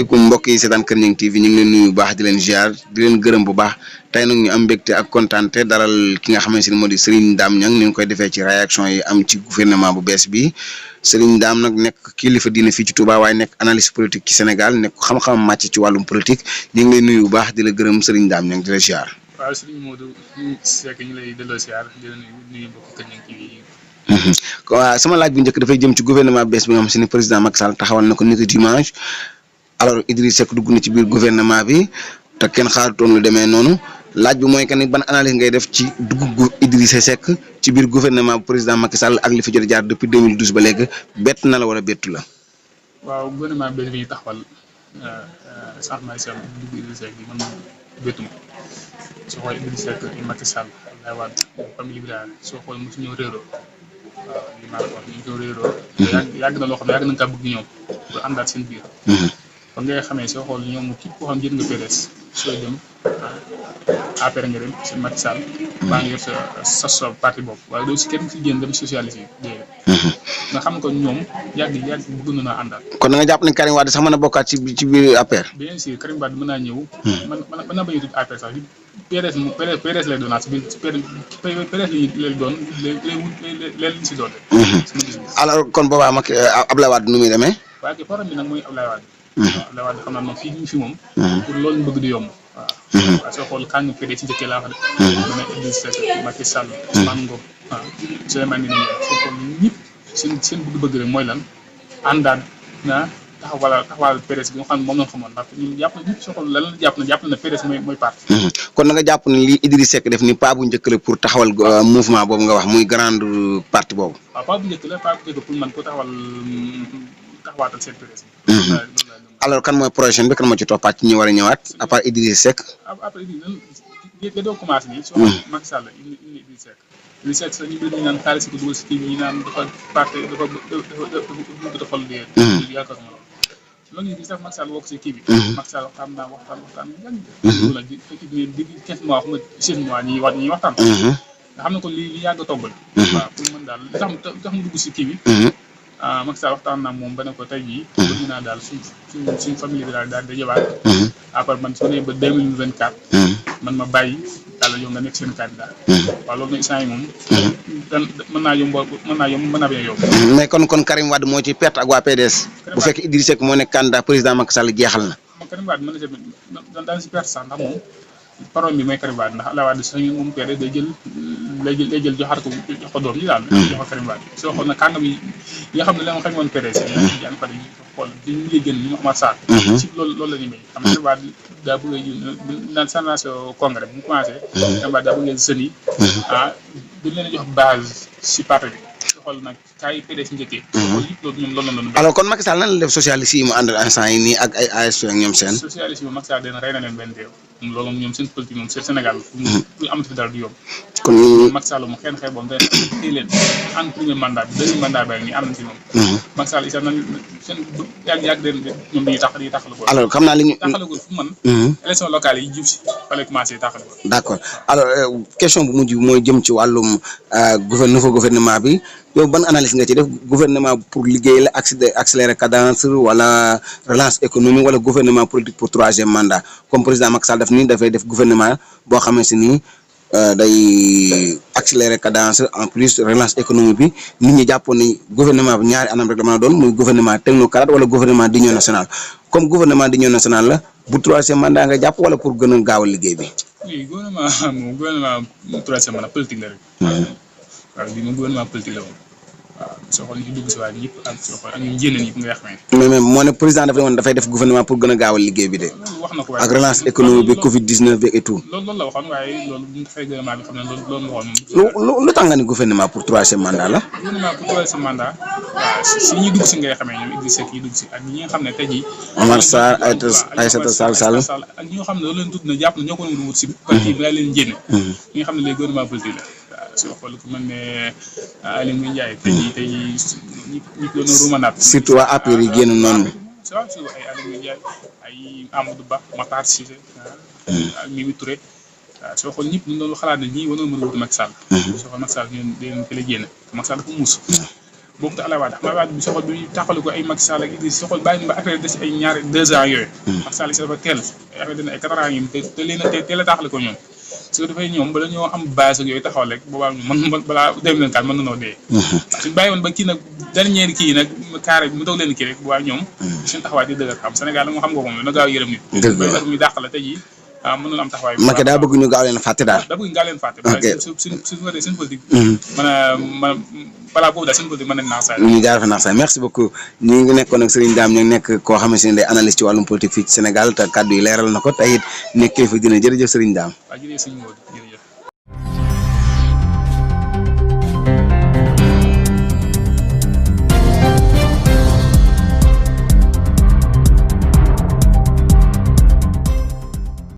asalaamaaleykum mbokk yi seetaan Kër Gningue TV ñu ngi leen nuyu bu baax di leen ziar di leen gërëm bu baax tey nag ñu am mbégte ak kontaante dalal ki nga xamante ni moo di Serigne Dame Niang ni ñu koy defee ci réaction yi am ci gouvernement bu bees bi Serigne Dame nag nekk kilifa diine fii ci Touba waaye nekk analyste politique ci Sénégal nekk xam-xam màcc ci wàllum politique ñu ngi lay nuyu bu baax di la gërëm Serigne Dame Niang di la ziar. waaw Serigne Modou Seck ñu lay delloo ziar di la nuyu mbokk Kër Gningue TV. waaw sama laaj bu njëkk dafay jëm ci gouvernement bees bi nga xam si ne président Macky Sall taxawal na ko niki dimanche alors Idriss Seck dugg na ci biir gouvernement bi te kenn xaarutoon lu demee noonu laaj bi mooy que ni ban analyse ngay def ci dugg Idriss Seck ci biir gouvernement bu président Macky Sall ak li fi jot jaar depuis 2012 ba léegi bett na la wala bettu la. waaw gouvernement bees bi ñu taxawal sax may seetlu dugg Idriss Seck bi man bettu ma soo xoolee Idriss Seck Macky Sall Abdoulaye Wade famille libérale soo xoolee mosu ñëw réeroo. waaw li ma la wax ñu ko réeroo. yàgg na loo xam ne yàgg nañ kaa bëgg ñoom pour àndaat seen biir. kon ngay xamee soo xool ñoom képp koo xam jël nga PDS sooy dem APR nga dem seen Macky Sall. baa ngi yor sa parti bopp waaye doo si kenn si génn dem socialiste yi nga xam ko ñoom yàgg bëgg na àndaat. kon da nga jàpp ne Karim Wade sax mën a bokkaat ci biir APR. bien sûr Karim Wade mën naa ñëw. mën naa bañ a tudd APR sax PDS lay doonaat si biir PDS lay doon lay si doon. alors kon boobaa Macky Abdoulaye Wade nu muy demee. waaye kay problème bi nag mooy Abdoulaye Wade. Abdoulaye Wade xam naa moom fii ñu fi moom. pour loolu ñu bëgg di yomb. waaw soo xool kàngu PDS ci njëkkee laa wax de. mu ne Idriss Seck Macky Sall Ousmane Ngom waaw Souleymane Ndéné Ndiaye soo xool ñëpp seen bëgg-bëgg rek mooy lan àndaan na taxawal PDS bi nga xam ne moom la ñu xamoon ndax ñun jàpp na ñëpp soo xool lan la jàpp na PDS mooy parti. kon na nga jàpp ne lii Idriss Seck def ni pas bu njëkk la pour taxawal mouvement boobu nga wax muy grande parti boobu. waaw pas bu njëkk la pour man pour taxawaatal seen PDS. alors kan mooy prochaine bi kan moo ci toppaat ci ñi war a ñëwaat à part Idriss Seck. après Idriss doo commencé nii. soo xam Macky Sall indi Idriss Seck. Idriss Seck sax ñu bëri ñu naan xaalis ko dugal si kii bi ñu naan dafa parti dafa xol di yaakaar ma loolu. loolu ñu sax Macky Sall wokk si kii bi. Macky Sall waxtaan yan la di 15 mois xam nga 16 mois ñuy waxtaan. nga xam ne kon li yàgg a toggal. waaw pour mën daal li tax mu dugg si kii bi. Macky Sall waxtaan naa moom ba ne ko tey jii. bëgg naa daal suñ famille bi daal di jëwaat. après man su ma nee ba 2024. man ma bàyyi daal yow nga nekk seen candidat. waaw loolu nag instant yi moom. mën naa yomb mën naa bañ a yomb. mais kon Karim Wade moo ci perte ak waa PDS. bu fekkee Idriss Seck moo nekk candidat président Macky Sall jeexal na. Karim Wade mën na daal si perte sax ndax moom parole bi mooy Karim Wade ndax Abdoulaye Wade sax moom PDS day jël joxaat ko jox ko doom yi daal. jox ko Karim Wade soo xool nag kàngam yi nga xam ne la ma xam woon PDS yi yaa ngi fàttali xool di ñu liggéey ñu Omar Sarr. ci loolu la ñuy may xam nga Karim Wade daa bëgg a naan sénation congrès bu mu commencé. Karim Wade daa bëgg a jeunes yi dañ leen a jox base si parti bi soo xool nag kaay PDS njëkkee. loolu yëpp loolu ñoom loolu la doon. alors kon Macky Sall nan la def socialiste yi mu àndal instant yi nii ak ay ASP ak ñoom seen. socialiste yi Macky Sall dina rey na leen benn réew loolu ñoom seen politique moom seen Sénégal pour amatu fi dara du yomb. kon Macky Sall moom xëy na xëy boobu day téye leen en premier mandat bi deuxième mandat bi nii am na ci moom. Macky Sall itam seen yàgg leen ñoom dañuy taxalu ko. alors xam naa li ñu taxalu ko fu man élection locale yi jub si fa lay commencé taxalu ko. d' accord alors question bu mujj bi mooy jëm ci wàllum nouveau gouvernement bi yow ban analyse nga ci def gouvernement pour liggéey la accélérer cadence wala relance économique wala gouvernement politique pour troisième mandat comme président Macky Sall daf nii dafay def gouvernement boo xamante ni day accélérer cadence en plus relance économique bi nit ñi jàppoon ni gouvernement bi ñaari anam rek la mën a doon muy gouvernement technocrate wala gouvernement d'union nationale comme gouvernement d'union nationale la bu troisième mandat nga jàpp wala pour gën a gaawal liggéey bi. oui gouvernement troisième mandat politique la rek. waaw bii moom gouvernement politique la moom. waaw soo xoolee ñu dugg si waat ñëpp ak soo xoolee ak ñu jéem ñëpp nga xam ne. mais moo ne président dafa ne woon dafay def gouvernement pour gën a gaawal liggéey bi de. wax na ko waaye ak relance économique bi Covid 19 bi et tout. loolu la waxoon waaye loolu bu ñu defee gouvernement bi xam ne loolu nga waxoon. lu tax nga ni gouvernement pour troisième mandat la. gouvernement pour troisième mandat waaw si ñuy dugg si ngay xamee ñoom Idriss Seck yi dugg si ak ñi nga xam ne tey jii. Omar Sarr Aïssata Tall Sall ak ñi nga xam ne loolu leen tudd na jàpp na ñoo ko doon wut si. parti bi laa leen jénne. ñi nga xam ne léegi gouvernement politique la. soo xool ku mel ne Aly Ngouille Ndiaye tey ñi doon rumanaat surtout waa APR yi génn noonu. waaw surtout ay Aly Ngouille Ndiaye ay Amadou Ba Matar Cissé ak Mimi Touré waaw soo xool ñëpp ñu doon xalaat ne ñii waroon mën a wut Macky Sall. soo xool Macky Sall ñoom dañu ko la génne Macky Sall dafa muus boobu te Abdoulaye Wade bi soxal bi taxalu ko ay Macky Sall ak Idriss soxal bàyyi ba affaire des ay ñaari 2 ans yooyu Macky Sall si dafa teel affaire dina ay 4 ans yi te leen te teel a taxale ko ñoom su ko defee ñoom bala ñoo am base ak yooyu taxaw rek boobaa mën balaa 2024 mën nanoo dee suñu bàyyi woon ba kii nag dernier kii nag carré bi mu toog leen kii rek boobaa ñoom suñu taxawaay di dëgër xam Sénégal la moo xam nga moom na gaaw yërëm nit ba mi dàq la tey jii mën na am taxawaay Macky daa bëgg ñu gaaw leen fàtte daal daa bëgg ñu gaaw leen fàtte suñu politique mën a balaa boobu daal suñu politique mën nañ naax saa ñu jaar fa naax saa merci beaucoup ñu ngi nekkoon ak Serigne Dame ñu nekk koo xamante ne day analyste ci wàllum politique fii ci Sénégal te kàddu yi leeral na ko te it nekk kilifa dina jërëjëf Serigne Dame waaw jërëjëf sëñ Modou